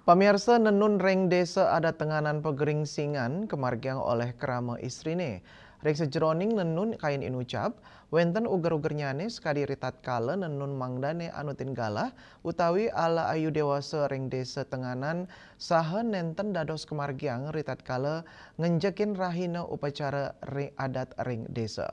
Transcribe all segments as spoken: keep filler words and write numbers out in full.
Pamiarsa, nenun ring Desa Adat Tenganan Pagringsingan kamargiang olih krama istrine. Ring sajeroning nenun kain inucap, wenten uger-ugernyane sakadi ritatkala nenun mangdane anutin galah utawi ala ayu dewasa ring Desa Tenganan saha nenten dados kamargiang ritatkala ngenjekin rahina upacara ri-, adat ring desa.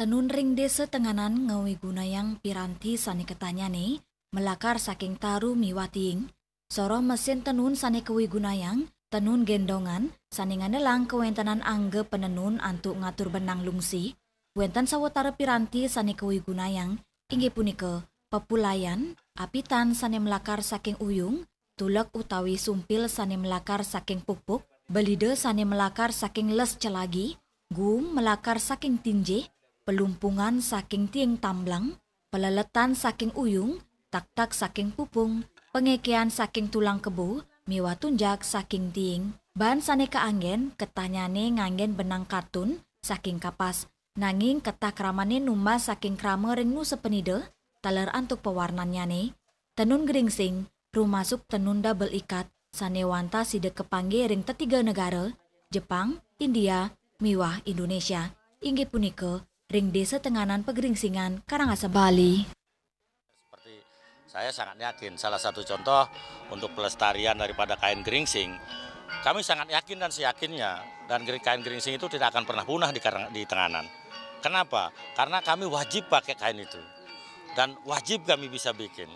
Tenun ring Desa Tenganan ngawigunayang piranti sane katanyane malakar saking taru miwah tiing, soroh mesin tenun sane kawigunayang, tenun gendongan sane ngandelang kawentenan angga panenun antuk ngatur benang lungsi, wenten sawatara piranti sane kawigunayang, inggih punika pepulayan, apitan sane malakar saking uyung, tulek utawi sumpil sane malakar saking pupuk, belida sane malakar saking les celagi, guum malakar saking tinjih, pelumpungan saking tiing tamblang, peleletan saking uyung, taktak saking pupung, pengekean saking tulang kebo, miwah tunjak saking tiing. Bahan sane kaanggen, ketahnyane nganggen benang katun saking kapas, nanging ketah kramane numbas saking krama ring nu sapunida, taler antuk pawarnannyane. Tenun gringsing, rumasuk tenun double ikat, sane wantah sida kapangge ring tetiga negara, Jepang, India, miwah Indonesia, inggih punika ring Desa Tenganan Pagringsingan, Karangasem, Bali. Seperti saya sangat yakin, salah satu contoh untuk pelestarian daripada kain geringsing, kami sangat yakin dan seyakinnya, dan geri-, kain geringsing itu tidak akan pernah punah di Karang-, di Tenganan. Kenapa? Karena kami wajib pakai kain itu. Dan wajib kami bisa bikin.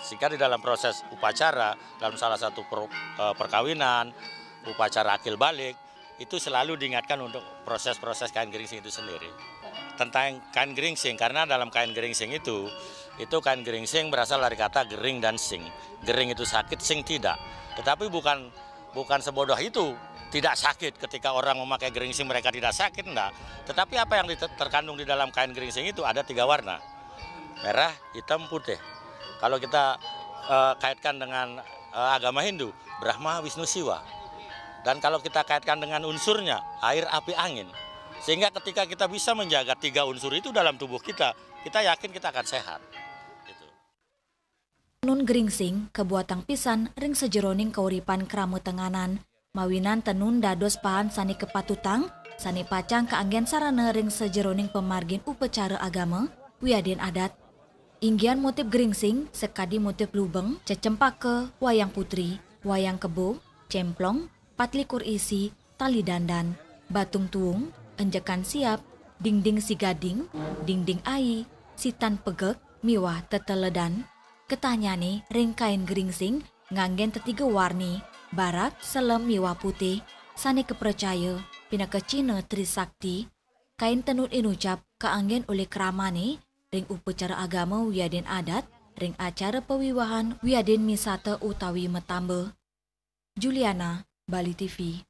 Sehingga di dalam proses upacara, dalam salah satu per-, eh, perkawinan, upacara akil balik, itu selalu diingatkan untuk proses-proses kain geringsing itu sendiri. Tentang kain geringsing, karena dalam kain geringsing itu, itu kain geringsing berasal dari kata gering dan sing. Gering itu sakit, sing tidak. Tetapi bukan, bukan sebodoh itu tidak sakit ketika orang memakai geringsing, mereka tidak sakit, enggak. Tetapi apa yang dite-, terkandung di dalam kain geringsing itu ada tiga warna. Merah, hitam, putih. Kalau kita, eh, kaitkan dengan, eh, agama Hindu, Brahma, Wisnu, Siwa. Dan kalau kita kaitkan dengan unsurnya, air, api, angin. Sehingga ketika kita bisa menjaga tiga unsur itu dalam tubuh kita, kita yakin kita akan sehat. Gitu. Tenun geringsing kabuatang pisan ring sajeroning kauripan krama Tenganan, mawinan tenun dados bahan sane kapatutang, sane pacang kaanggen sarana ring sajeroning pamargin upacara agama wiadin adat. Inggihan motif geringsing sakadi motif lubeng, cecempaka, wayang putri, wayang kebo, cemplong, patlikur isi, tali dandan, batung tuung, enjekan siap, dingding sigading, dingding ai, sitan pegek, miwah teteledan. Ketahnyane ring kain geringsing nganggen tetiga warni, barak, selem, miwah putih, sane kapracaya pinaka cihna Trisakti. Kain tenun inucap kaanggen olih kramane ring upacara agama wiadin adat, ring acara pawiwahan wiadin misata utawi matamba. Juliana, Bali T V.